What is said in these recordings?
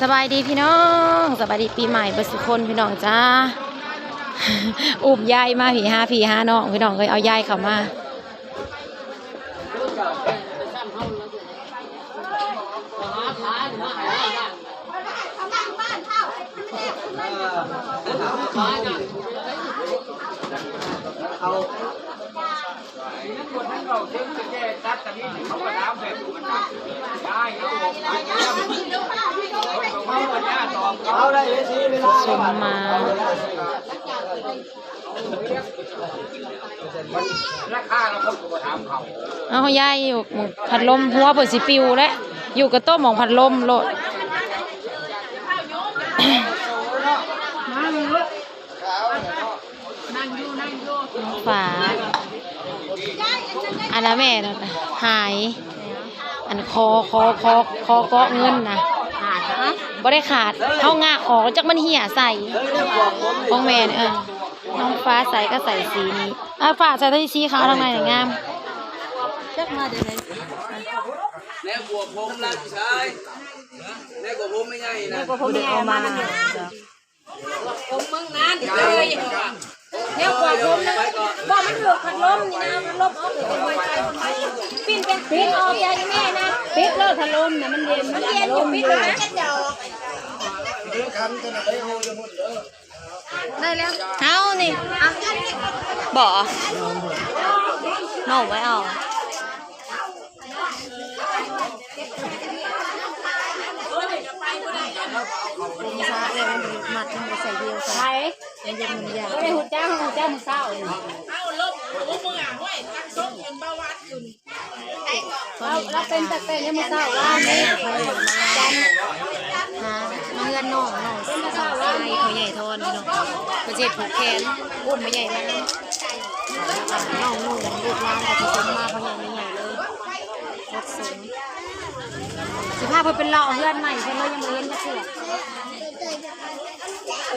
ສະບາຍດີພີ່ນ້ອງ ສະບາຍດີປີໃໝ່ເບິດສູ່ຄົນພີ່ນ້ອງຈ້າ. ອຸ້ມຍາຍມາພີ້ ຫາພີ່ຫານ້ອງພີ່ນ້ອງເອີຍ ເອົາຍາຍເຂົ້າມາ. ເອົາໄດ້ເລີຍຊິ ເວລາ ສົມມາ ລາຄາລະຄົນກໍບໍ່ຖາມເຂົາ. ເອົາ ຍາຍຢູ່ ພັດລົມ ຫົວເພິ່ນຊິປິວແລ້ວ ຢູ່ກະໂຕະໝ່ອງພັດລົມໂລດ. ມາເລີຍ ນັ່ງຢູ່ ນັ່ງຢູ່ ຟ້າ ອັນນະແມ່ນະ ຫາຍ ອັນຄໍ ຄໍ ຄໍ ຄໍເກາະເງິນນະ ຫາຍ ບໍ່ໄດ້ຂາດ ເຮົາງະອອກ ຈັກມັນເຫ່ຍໃສ່ ຂອງແມ່ນະ ເອີ ນ້ອງຟ້າໃສ່ກໍໃສ່ສີນີ້ ເອີ ຟ້າໃສ່ແຕ່ສີຂາວທາງໃນງາມ ຈັກມາແຕ່ໃດ ແນວບວກຜົມນະ ຊາຍ ແນວບວກຜົມແມ່ໃຫຍ່ນະ ແນວບວກຜົມແມ່ໃຫຍ່ມານຳ ຜົມເມືອງນານເລີຍ ແນວກວ່າຜົມນະ ບໍ່ ມັນຖືກພັດລົມນີ້ນະ ພັດລົມອອກ ປີນແປງ ປີນອອກ ຍາຍແມ່ນະ ປິດເລີຍ ພັດລົມນະ ມັນເຢັນ ມັນເຢັນຢູ່ ປິດເລີຍນະ ໄດ້ແລ້ວ ເຮົານີ້ ບໍ່ ນ້ອງໄວ້ເອົາ. ມັດ ມັນບໍ່ໃສ່ດຽວກັນ ໃຜ ມັນເປັນມັນຍາກ ບໍ່ໄດ້ຮູ້ຈັກ ຮູ້ຈັກມື້ເຊົ້ານີ້ ເອົາລົບ ໂອ້ ເມື່ອ ຫ້ວຍ ຕັກສົບຂຶ້ນ ເບົາຫວານຂຶ້ນ ລາວ ລາວເປັນຕັ້ງແຕ່ຍາມມື້ເຊົ້າ ວານນີ້ ຫາມາເຮືອນນ້ອງ ນ້ອງຊາຍພໍ່ໃຫຍ່ທອນພີ່ນ້ອງ ເພິ່ນຊິເຮັດຜູກແຂນ ອຸ້ມແມ່ໃຫຍ່ມານຳ ນ້ອງໜູ ລູກຫຼານກໍຊິສົມມາພໍ່ໃຫຍ່ແມ່ໃຫຍ່ເລີຍ ກົດສົມ ຊິພາເພິ່ນໄປເລາະເຮືອນໃໝ່ ເພິ່ນເລີຍຍັງບໍ່ເຫັນຈັກເທື່ອ ເອີຍ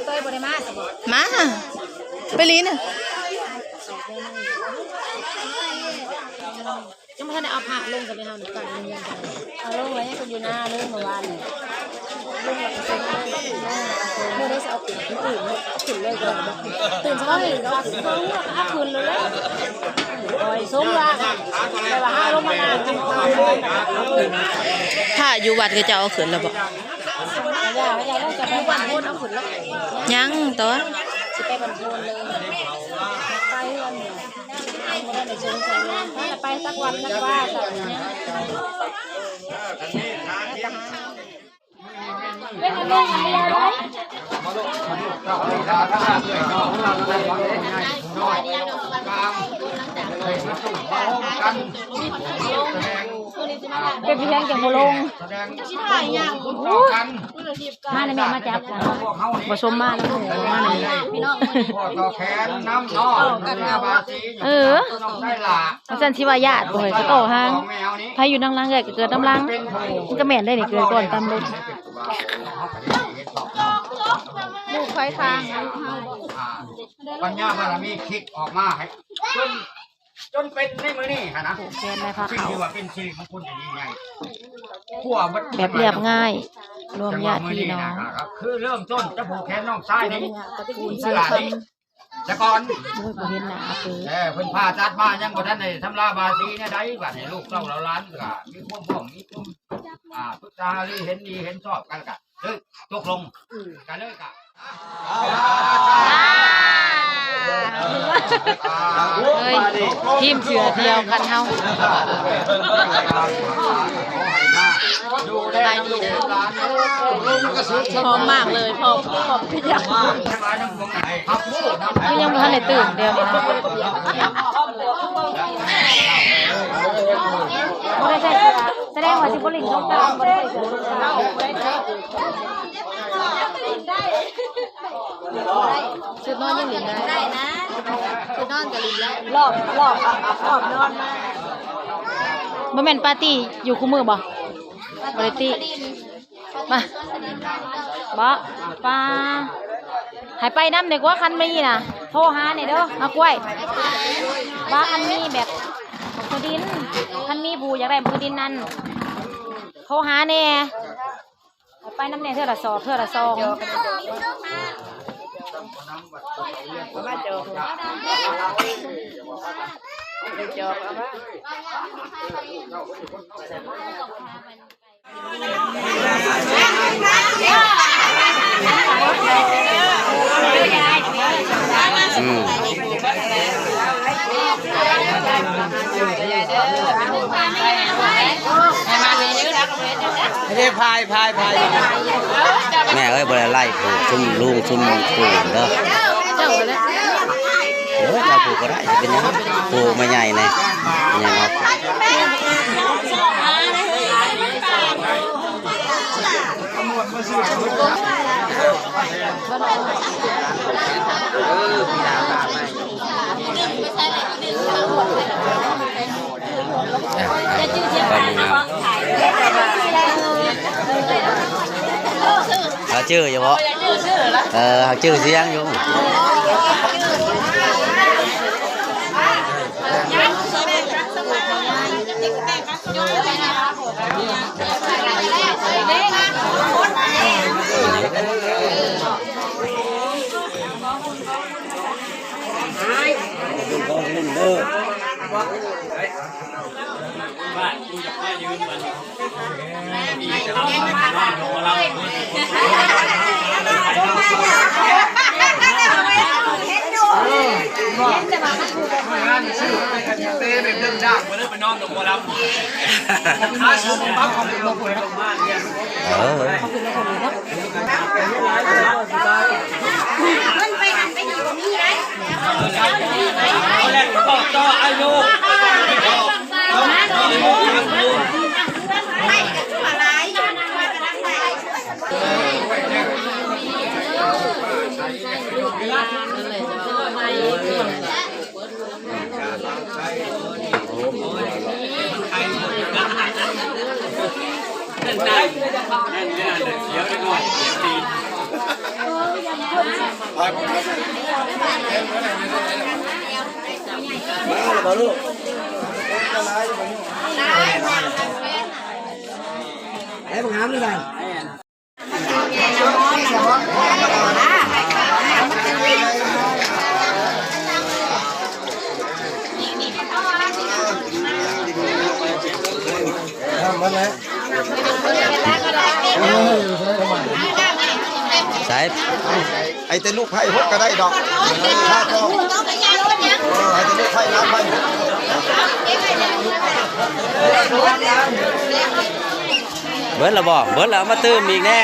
ເຕີຍບໍ່ໄດ້ມາຊະບໍ? ມາ ໄປລີ້ນະ. ຍັງບໍ່ທັນໄດ້ເອົາພະລົງກັນເລີຍ ເຮົານີ້ ການລົງເຮືອນກັນ ເອົາລົງແລ້ວ ຍັງເພິ່ນຢູ່ນາເລີຍ ເມື່ອວານນີ້ ລົງແລ້ວກໍສົ່ງ ມື້ໃດຊິເອົາຂຶ້ນ ມື້ອື່ນເນາະ ເອົາຂຶ້ນເລີຍກໍໄດ້ ຕື່ນເຊົ້ານີ້ກໍວ່າຊິລົງ ເອົາຂຶ້ນໂລດແຫຼະ ໂອ້ຍ ສົມວ່າ ແຕ່ວ່າເຮົາລົງມານານ ພະຢູ່ວັດເຂົາເຈົ້າເອົາຂຶ້ນແລ້ວບໍ? ຢ່າ ຢ່າ ເຈົ້າໄປບ້ານໂພນ ເອົາຂຶ້ນແລ້ວ ຍັງຕົວະ ຊິໄປບ້ານໂພນເລີຍ ໄປເຮືອນ ບໍ່ໄດ້ສົນໃຈເລີຍ ໄປຈັກວັນຈັກວາ ເປັນອັນໜຶ່ງອັນດຽວເລີຍ ເປັນພຽງຈັງບໍ່ລົງ ຊິຖ່າຍຫຍັງ ມານະແມ່ ມາຈັບ ບໍ່ສົມມານະ ມານະແມ່ ພີ່ນ້ອງ ຂໍຕໍ່ແຂນນຳເນາະ ເອີ ຈັ່ງຊັ້ນຊິວ່າຍາດບໍ່ເຮີ້ຍ ກໍຕໍ່ຫາງ ໃຜຢູ່ນຳຫຼັງເອື້ອຍກໍເກີດນຳຫຼັງ ມັນກໍແມ່ນໄດ໋ນີ້ ເກີດກ່ອນຕາມລົດ ລູກໃຜທາງ ລູກເຮົາບໍ ອ່າ ປັນຍາບາລະມີຄິດອອກມາໃຫ້ ຈົນ ຈົນເປັນໃນມື້ນີ້ຫັ້ນນະ ຜູກແຂນໄດ້ພາ ສິ່ງທີ່ວ່າເປັນສິລິມງຄົນທີ່ຍິ່ງໃຫຍ່ ທົ່ວໝົດ ແບບລຽບງ່າຍ ລວມຍາດພີ່ນ້ອງ ຄືເລີ່ມຕົ້ນຈະຜູກແຂນນ້ອງຊາຍນີ້ ຕະກູນສີຄຳ ສະກ່ອນ ໂອ້ຍ ບໍ່ເຫັນໜ້າເປີ ເອີ ເພິ່ນຜ່າຕັດມາຍັງບໍ່ທັນໄດ້ຊຳລາບາສີແນວໃດ ບາດນີ້ລູກເຕົ້າເຫຼົ່າຫຼານກໍມີຄວາມພ້ອມ ມີຄວາມ ອ່າ ປຶກສາຫາລື ເຫັນດີເຫັນຊອບກັນ ກໍເລີຍຕົກລົງ ອືມ ກໍເລີຍກໍ ເອີຍ ທີມເສືອດຽວກັນເຮົາ ສະບາຍດີເດີ ພ້ອມມາກເລີຍ ພ້ອມ ພ້ອມຄືຫຍັງ ຄືຍັງບໍ່ທັນໄດ້ຕື່ນເດີ ບໍ່ໄດ້ໃສ່ເສື້ອ ສະແດງວ່າຊິບໍ່ຫຼິ້ນສົງການ ບໍ່ໄດ້ໃສ່ເສື້ອ ຊຸດນອນຍັງຫຼິ້ນໄດ້ ໄດ້ນະ ຊຸດນອນກໍຫຼິ້ນໄດ້ ລອບ ລອບ ລອບນອນມາ ບໍ່ແມ່ນປາຕີ້ຢູ່ຄູ່ມື້ບໍ? ບໍ່ໄດ້ຕິ ມາ ບໍ່ ປາ ໃຫ້ໄປນຳແດ່ກວ່າ ຄັນມີນະ ໂທຫາແດ່ເດີ ມາກ້ວຍ ວ່າຄັນມີແບບ ບັກໂຕດິນ ຄັນມີຜູ້ຢາກໄດ້ບັກໂຕດິນນັ້ນ ໂທຫາແດ່. ໄປນຳແດ່ ເທື່ອລະສອບ ເທື່ອລະສອງ ເອົາມາຈອກ ເອົາມາຈອກ ເອົາມາ ອືມ ເດ້ ພາຍ ພາຍ ພາຍ ແມ່ເອີຍ ບໍ່ໄດ້ໄລ່ຜູ້ ຊຸມລຸງຊຸມຜູ້ເດີ ເຈົ້າກໍໄດ້ ເອີ ເຈົ້າຜູ້ກໍໄດ້ ຊິເປັນຫຍັງ ຜູ້ມາໃຫຍ່ແດ່ ໃຫຍ່ເນາະ. ເຮົາຈື່ຢູ່ບໍ່? ເອີ ເຮົາຈື່ສຽງຢູ່. ໃສ່ ໃຫ້ແຕ່ລູກໃພ້ຫົດກໍໄດ້ດອກ ຖ້າກໍ ເອີ ໃຫ້ແຕ່ລູກໃພ້ຫຼານໃພ້ຫົດ. ເບິດແລ້ວບໍ່? ເບິດແລ້ວ ເອົາມາຕື່ມອີກແດ່.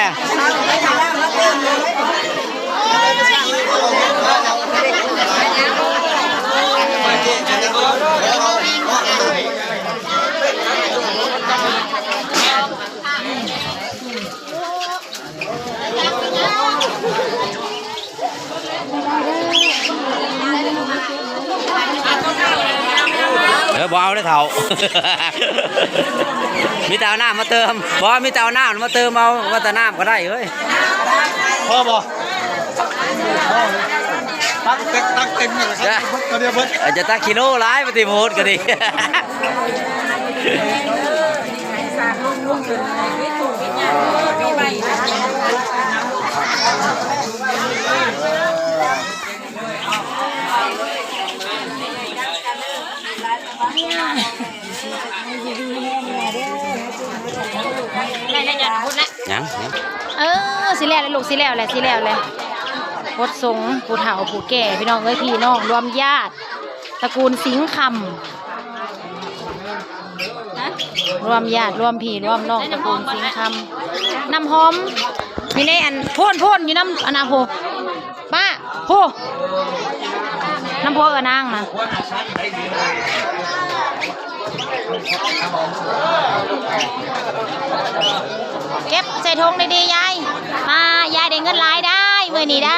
ເອີ ບໍ່ເອົາເດ້ເຖົ້າ ມີແຕ່ເອົານ້ຳມາເຕີມ ບໍ່ ມີແຕ່ເອົານ້ຳມາເຕີມເອົາ ວ່າແຕ່ນ້ຳກໍໄດ້ເອີຍ ພໍບໍ່? ຕັກເຕັມ ຕັກເຕັມ ເອີ ເອົາ ຢ່າຕັກຂີ້ໂນຫຼາຍ ປະຕິໂມດກໍດີ. ຍັງ ຍັງ ເອີ ຊິແລ້ວແລ້ວລູກ ຊິແລ້ວແລ້ວ ຊິແລ້ວແລ້ວ ຫົດສົງຜູ້ເຖົ້າຜູ້ແກ່ ພີ່ນ້ອງເອີຍ ພີ່ນ້ອງລວມຍາດ ຕະກູນສິງຄຳ ຮະ ລວມຍາດລວມພີ່ລວມນ້ອງຕະກູນສິງຄຳ ນ້ຳຫອມຢູ່ໃນອັນ ໂພນ ໂພນ ຢູ່ນຳອັນນະ ໂພ ປ້າ ໂພ ນຳພວກເອື້ອນາງນະ. ເກັບໃສ່ຖົງດີໆ ຍາຍ ມາ ຍາຍໄດ້ເງິນຫຼາຍໄດ໋ ມື້ນີ້ໄດ໋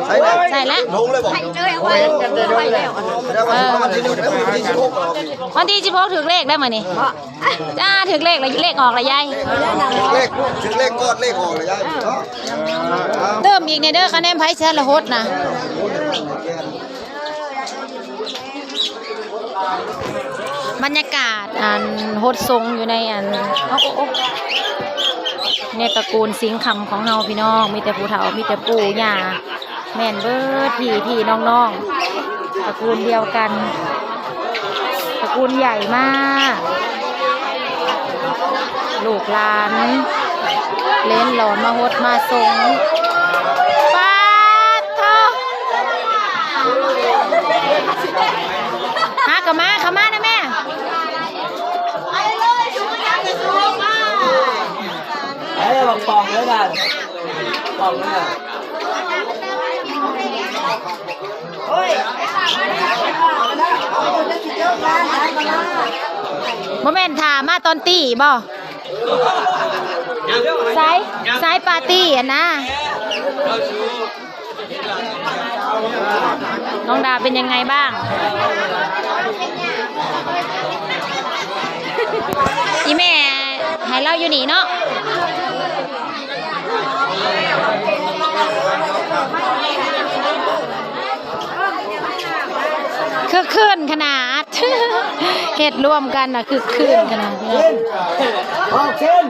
ໃສ່ແລ້ວ ໃສ່ແລ້ວ ຖົງເລີຍບໍ່? ເອີ ວັນທີໜຶ່ງ ວັນທີສິບຫົກ ວັນທີສິບຫົກ ຖືກເລກໄດ້ມື້ນີ້ ຈ້າ ຖືກເລກແລ້ວ ເລກອອກແລ້ວຍາຍ ຖືກເລກ ຖືກເລກກ່ອນເລກອອກແລ້ວຍາຍ ເອີ ເຕີມອີກແດ່ເດີ ຄະແນນໃຜຊະລະຫົດນະ. ບັນຍາກາດອັນຫົດສົງຢູ່ໃນອັນ ໂອ້ ໂອ້ ໂອ້ ໃນຕະກູນສິງຄຳຂອງເຮົາພີ່ນ້ອງ ມີແຕ່ຜູ້ເຖົ້າ ມີແຕ່ປູ່ຍ່າ ແມ່ນເບິດພີ່ໆນ້ອງໆ ຕະກູນດຽວກັນ ຕະກູນໃຫຍ່ມາກ ລູກຫຼານເຫຼນຫຼອນມາຫົດມາສົງ ປາດໂທ້ ຫາກະມາ ເຂົ້າມານະແມ່. ເອີ ບັກປ່ອງເດີ ປ່ອງເດີ ບໍ່ແມ່ນຖ້າມາຕອນຕີບໍ? ສາຍ ສາຍປາຕີຫັ້ນນະ. ນ້ອງດາເປັນຍັງໄງບ້າງ? ອີ່ແມ່ໃຫ້ລາວຢູ່ນີ້ເນາະ ຄຶກຄື້ນຂະໜາດ ເຮັດລວມກັນນະ ຄຶກຄື້ນຂະໜາດ. ເອົາເຊນ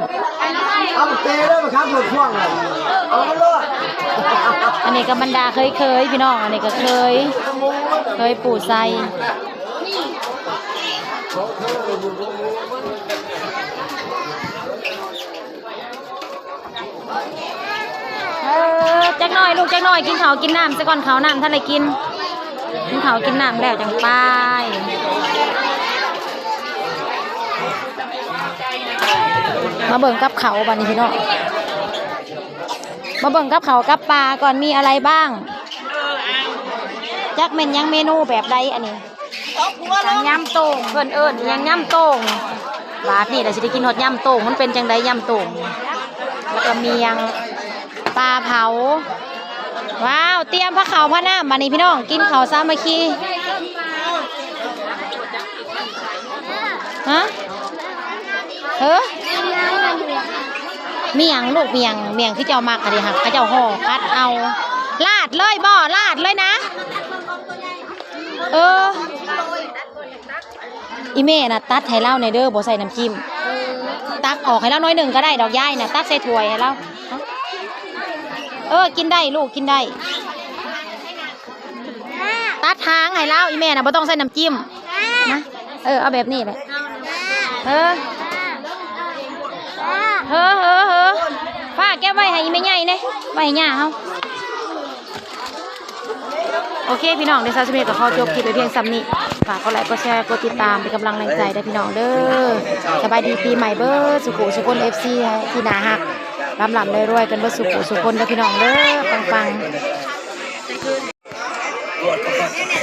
ເອົາເຕເດີ ມາຂັບລົດພ່ວງ ເອົາມັນໂລດ. ອັນນີ້ກໍບັນດາເຂີຍໆ ພີ່ນ້ອງ ອັນນີ້ກໍເຂີຍ ເຂີຍປູ່ໄຊ. ເອີ ຈັກໜ້ອຍລູກ ຈັກໜ້ອຍ ກິນເຂົ້າກິນນ້ຳຊະກ່ອນ ເຂົ້ານ້ຳທັນໄດ້ກິນ ກິນເຂົ້າກິນນ້ຳແລ້ວຈັ່ງໄປ. ມາເບິ່ງກັບເຂົ້າບັດນີ້ພີ່ນ້ອງ ມາເບິ່ງກັບເຂົ້າກັບປາກ່ອນ ມີອະໄລບ້າງ? ຈັກແມ່ນຫຍັງ ເມນູແບບໃດອັນນີ້? ຫຍັງ ຍຳໂຕ່ງ ເພິ່ນເອີ້ນຫຍັງ ຍຳໂຕ່ງ. ບາດນີ້ລະຊິໄດ້ກິນຮອດຍຳໂຕ່ງ ມັນເປັນຈັ່ງໃດຍຳໂຕ່ງ? ແລ້ວກໍໝ້ຽງປາເຜົາ. ວ້າວ ຕຽມພາເຂົ້າພານ້ຳ ບາດນີ້ພີ່ນ້ອງ ກິນເຂົ້າສາມັກຄີ. ຮະ? ເອີ ໝ້ຽງລູກ ໝ້ຽງ ໝ້ຽງທີ່ເຈົ້າມັກຫັ້ນເດ ເຂົາເຈົ້າຫໍ່ກັດເອົາ. ລາດເລີຍບໍ? ລາດເລີຍນະ. ເອີ ອີ່ແມ່ນະ ຕັດໃຫ້ລາວແດ່ເດີ ບໍ່ໃສ່ນ້ຳຈິ້ມ. ຕັກອອກໃຫ້ລາວໜ້ອຍໜຶ່ງກໍໄດ້ດອກ ຍາຍນະ ຕັກໃສ່ຖ້ວຍໃຫ້ລາວ. ເອີ ກິນໄດ້ລູກ ກິນໄດ້. ຕັດຫາງໃຫ້ລາວ ອີ່ແມ່ນະ ບໍ່ຕ້ອງໃສ່ນ້ຳຈິ້ມນະ. ເອີ ເອົາແບບນີ້ແຫຼະ. ເອີ ເຮີ ເຮີ ເຮີ ຟ້າເກັບໄວ້ໃຫ້ອີ່ແມ່ໃຫຍ່ແດ່ ໄວ້ໃຫ້ຍ່າເຮົາ. ໂອເຄພີ່ນ້ອງ ດຽວສາວສະເມດກໍຂໍຈົບຄລິບໄວ້ພຽງສ່ຳນີ້. ຝາກກົດໄລ ກົດແຊ ກົດຕິດຕາມ ເປັນກຳລັງແຮງໃຈເດີພີ່ນ້ອງເດີ. ສະບາຍດີປີໃໝ່ເບີດສຸຂູສຸຄົນ ເອັຟຊີ ທີ່ໜ້າຮັກ ລ່ຳໆລວຍໆກັນເບີດສຸຂູສຸຄົນເດີພີ່ນ້ອງເດີ ປັງໆ.